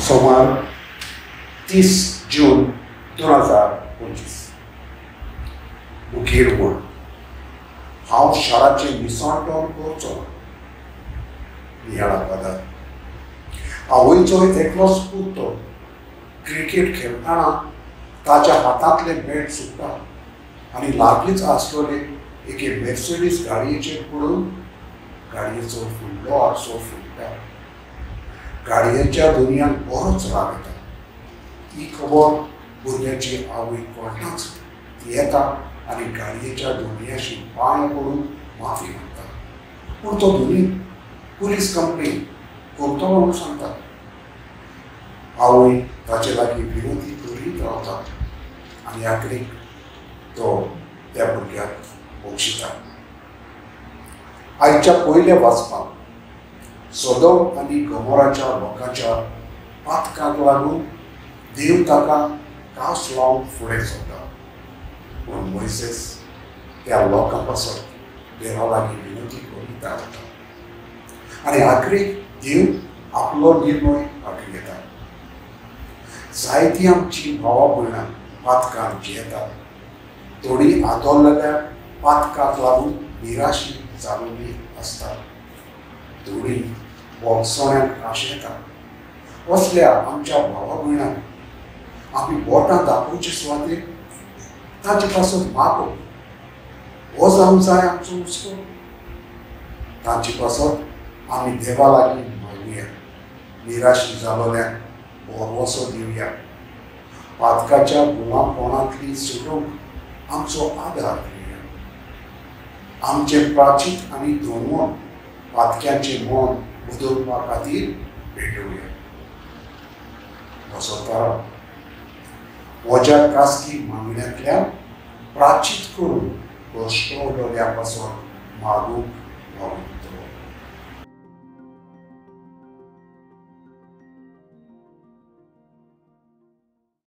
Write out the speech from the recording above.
सोमार 30 जून 2025. मुखेल म्हण हांव शाराचें निसणटण करचो नियाळा पदार. आवयचो एकलोच पूत तो क्रिकेट खेळटना ताच्या हातांतलें बॅट सुट्टा आनी लागींच आसलेले एके मर्सिडीज गाडयेचेर पडून गाडयेचो फुडलो आरसो फुट्टा. गाडयेच्या दुनियांक बरोच राग येता. ही खबर भुरग्याची आवय कळटाच ती येता आनी गाडयेच्या दुनियाशी पांय पडून माफी मागता. पूण तो धुनी पुलीस कंप्लेन करतलो म्हणून सांगता. आवय ताचे लागीं विनोदी करीत रावता आनी आखरीक तो त्या भुरग्याक बक्षिता. आयच्या पयल्या वाचपाक सदोम आनी गमोराच्या लोकांच्या पातकाक लागून देव ताका कास लावन फुडें सरता. पूण मोयसेस त्या लोकां पासत देवा लागीं विनंती करीत रावता आनी आखरीक देव आपलो निर्णय फाटीं घेता. जायतीं आमची भावा भयणां पातकान जियेतात. थोडीं आदोल्लेल्या पातकाक लागून निराशी जाल्ली आसतात. थोडीं बोगसोण्यांक आशेतात. असल्या आमच्या भावा भयणांक आमी बोटां दाखोवचे सुवातेर ताचे पासत मागप हो जावंक जाय आमचो हुस्को. तांचे पासत आमी देवा लागीं मागुया. निराशी जाल्ल्यांक भरवसो दिवया. पातकाच्या गुलामपणांतली सुटूंक आमचो आदार दिवया. आमचें प्राचीत आनी धोंगण पातक्यांचें मन बदलपा खातीर पेटोवया. असो म्हज्या खासगी मागण्यांतल्यान प्राचीत करून कश्टवल्या पासून मागूंक वावुरतलो.